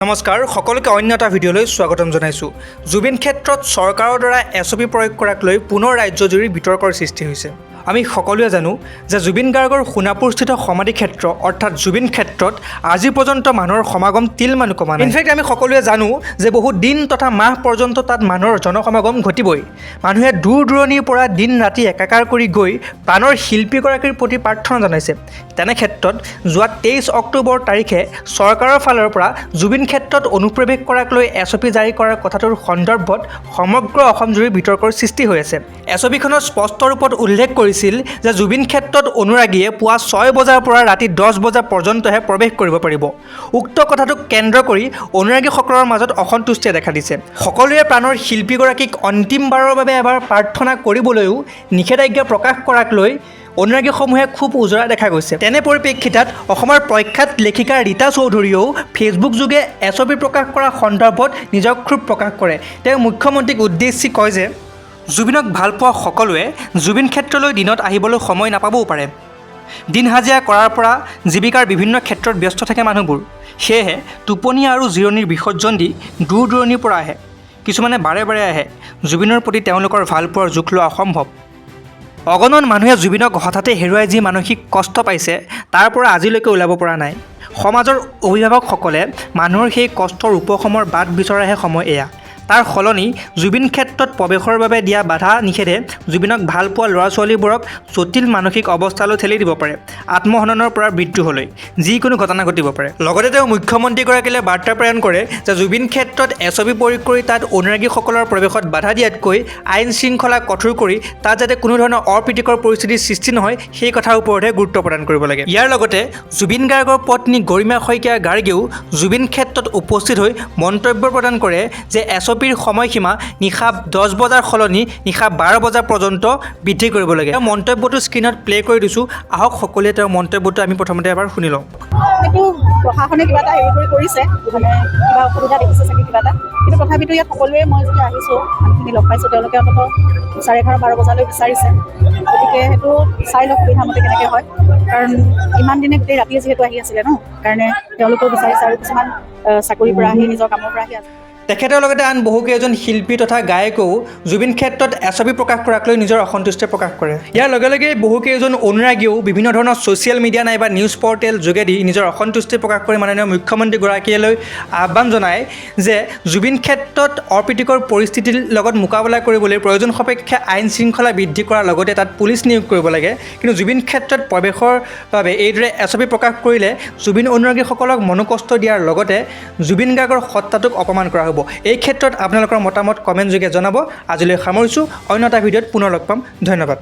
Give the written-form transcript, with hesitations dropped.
নমস্কাৰ, সকলোকে অন্য এটা ভিডিঅ'লৈ স্বাগতম জনাইছোঁ। জুবিন ক্ষেত্ৰত চৰকাৰৰ দ্বাৰা এছঅ'পি প্ৰয়োগ কৰাক লৈ পুনৰ ৰাজ্যজুৰি বিতৰ্কৰ সৃষ্টি হৈছে। আমি সকলোৱে জানো যে জুবিন গাৰ্গৰ সোণাপুৰস্থিত সমাধি ক্ষেত্ৰ, অৰ্থাৎ জুবিন ক্ষেত্ৰত আজি পৰ্যন্ত মানুহৰ সমাগম তিল মানো কমা নাই। ইনফেক্ট আমি সকলোৱে জানো যে বহু দিন তথা মাহ পৰ্যন্ত তাত মানুহৰ জনসমাগম ঘটিবই। মানুহে দূৰ দূৰণিৰ পৰা দিন ৰাতি একাকাৰ কৰি গৈ প্ৰাণৰ শিল্পীগৰাকীৰ প্ৰতি প্ৰাৰ্থনা জনাইছে। তেনে ক্ষেত্ৰত যোৱা 23 অক্টোবৰ তাৰিখে চৰকাৰৰ ফালৰ পৰা জুবিন ক্ষেত্ৰত অনুপ্ৰৱেশ কৰাক লৈ এছঅ'পি জাৰি কৰাৰ কথাটোৰ সন্দৰ্ভত সমগ্ৰ অসমজুৰি বিতৰ্কৰ সৃষ্টি হৈ আছে। এছঅ'পিখনত স্পষ্ট ৰূপত উল্লেখ কৰিছিল যে জুবিন ক্ষেত্ৰত অনুৰাগীয়ে পুৱা 6 বজাৰ পৰা ৰাতি 10 বজা পৰ্যন্তহে প্ৰৱেশ কৰিব পাৰিব। উক্ত কথাটোক কেন্দ্ৰ কৰি অনুৰাগীসকলৰ মাজত অসন্তুষ্টিয়ে দেখা দিছে। সকলোৰে প্ৰাণৰ শিল্পীগৰাকীক অন্তিমবাৰৰ বাবে এবাৰ প্ৰাৰ্থনা কৰিবলৈও নিষেধাজ্ঞা প্ৰকাশ কৰাক লৈ অনুৰাগীসমূহে খুব উজৰা দেখা গৈছে। তেনে পৰিপ্ৰেক্ষিতত অসমৰ প্ৰখ্যাত লেখিকা ৰীতা চৌধুৰীয়েও ফেচবুক যোগে এছঅ'পি প্ৰকাশ কৰা সন্দৰ্ভত নিজৰ ক্ষোভ প্ৰকাশ কৰে। তেওঁ মুখ্যমন্ত্ৰীক উদ্দেশ্যি কয় যে জুবিনক ভালপোৱা সকলোৱে জুবিন ক্ষেত্ৰলৈ দিনত আহিবলৈ সময় নাপাবও পাৰে। দিন হাজিৰা কৰাৰ পৰা জীৱিকাৰ বিভিন্ন ক্ষেত্ৰত ব্যস্ত থাকে মানুহবোৰ। সেয়েহে টোপনি আৰু জিৰণিৰ বিসৰ্জন দি দূৰ দূৰণিৰ পৰা আহে। কিছুমানে বাৰে বাৰে আহে। জুবিনৰ প্ৰতি তেওঁলোকৰ ভালপোৱাৰ জোখ লোৱা অসম্ভৱ। অগণন মানুহে জুবিনক হঠাতে হেৰুৱাই যি মানসিক কষ্ট পাইছে, তাৰ পৰা আজিলৈকে ওলাব পৰা নাই। সমাজৰ অভিভাৱকসকলে মানুহৰ সেই কষ্টৰ উপশমৰ বাট বিচৰাহে সময় এয়া। তাৰ সলনি জুবিন ক্ষেত্ৰত প্ৰৱেশৰ বাবে দিয়া বাধা নিষেধে জুবিনক ভাল পোৱা ল'ৰা ছোৱালীবোৰক জটিল মানসিক অৱস্থালৈ ঠেলি দিব পাৰে। আত্মহননৰ পৰা মৃত্যুহলৈ যিকোনো ঘটনা ঘটিব পাৰে। লগতে তেওঁ মুখ্যমন্ত্ৰীগৰাকীলৈ বাৰ্তা প্ৰেৰণ কৰে যে জুবিন ক্ষেত্ৰত এছঅ'পি প্ৰয়োগ কৰি তাত অনুৰাগীসকলৰ প্ৰৱেশত বাধা দিয়াতকৈ আইন শৃংখলা কঠোৰ কৰি তাত যাতে কোনো ধৰণৰ অপ্ৰীতিকৰ পৰিস্থিতিৰ সৃষ্টি নহয়, সেই কথাৰ ওপৰতহে গুৰুত্ব প্ৰদান কৰিব লাগে। ইয়াৰ লগতে জুবিন গাৰ্গৰ পত্নী গৰিমা শইকীয়া গাৰ্গেও জুবিন ক্ষেত্ৰত উপস্থিত হৈ মন্তব্য প্ৰদান কৰে যে এছঅ'পিৰ সময়সীমা নিশা 10 বজাৰ সলনি নিশা 12 বজা পৰ্যন্ত বৃদ্ধি কৰিব লাগে। তেওঁ মন্তব্যটো স্ক্ৰীণত প্লে' কৰি দিছোঁ। আহক, সকলোৱে তেওঁৰ মন্তব্যটো আমি প্ৰথমতে এবাৰ শুনি লওঁ। সেইটো প্ৰশাসনে কিবা এটা হেৰি কৰি কৰিছে, মানে কিবা অসুবিধা দেখিছে চাগে কিবা এটা। কিন্তু তথাপিতো ইয়াত সকলোৱে, মই যেতিয়া আহিছোঁ, মানুহখিনি লগ পাইছোঁ, তেওঁলোকে অন্ততঃ 11:30 12 বজালৈ বিচাৰিছে। গতিকে সেইটো চাই লওক সুবিধা মতে কেনেকৈ হয়। কাৰণ ইমান দিনে গোটেই ৰাতিয়ে যিহেতু আহি আছিলে ন, কাৰণে তেওঁলোকেও বিচাৰিছে আৰু কিছুমান চাকৰিৰ পৰা আহি, নিজৰ কামৰ পৰা আহি আছে। তেখেতৰ লগতে আন বহুকেইজন শিল্পী তথা গায়কেও জুবিন ক্ষেত্ৰত এছঅ'পি প্ৰকাশ কৰাক লৈ নিজৰ অসন্তুষ্টি প্ৰকাশ কৰে। ইয়াৰ লগে লগে বহুকেইজন অনুৰাগীয়েও বিভিন্ন ধৰণৰ ছ'চিয়েল মিডিয়া নাইবা নিউজ পৰ্টেল যোগেদি নিজৰ অসন্তুষ্টি প্ৰকাশ কৰি মাননীয় মুখ্যমন্ত্ৰীগৰাকীলৈ আহ্বান জনায় যে জুবিন ক্ষেত্ৰত অপ্ৰীতিকৰ পৰিস্থিতিৰ লগত মোকাবিলা কৰিবলৈ প্ৰয়োজন সাপেক্ষে আইন শৃংখলা বৃদ্ধি কৰাৰ লগতে তাত পুলিচ নিয়োগ কৰিব লাগে। কিন্তু জুবিন ক্ষেত্ৰত প্ৰৱেশৰ বাবে এইদৰে এছঅ'পি প্ৰকাশ কৰিলে জুবিন অনুৰাগীসকলক মনোকষ্ট দিয়াৰ লগতে জুবিন গাৰ্গৰ সত্তাটোক অপমান কৰা হ'ব। এই ক্ষেত্ৰত আপোনালোকৰ মতামত কমেণ্ট যোগে জনাব। আজিলৈ সামৰিছোঁ। অন্য এটা ভিডিঅ'ত পুনৰ লগ পাম। ধন্যবাদ।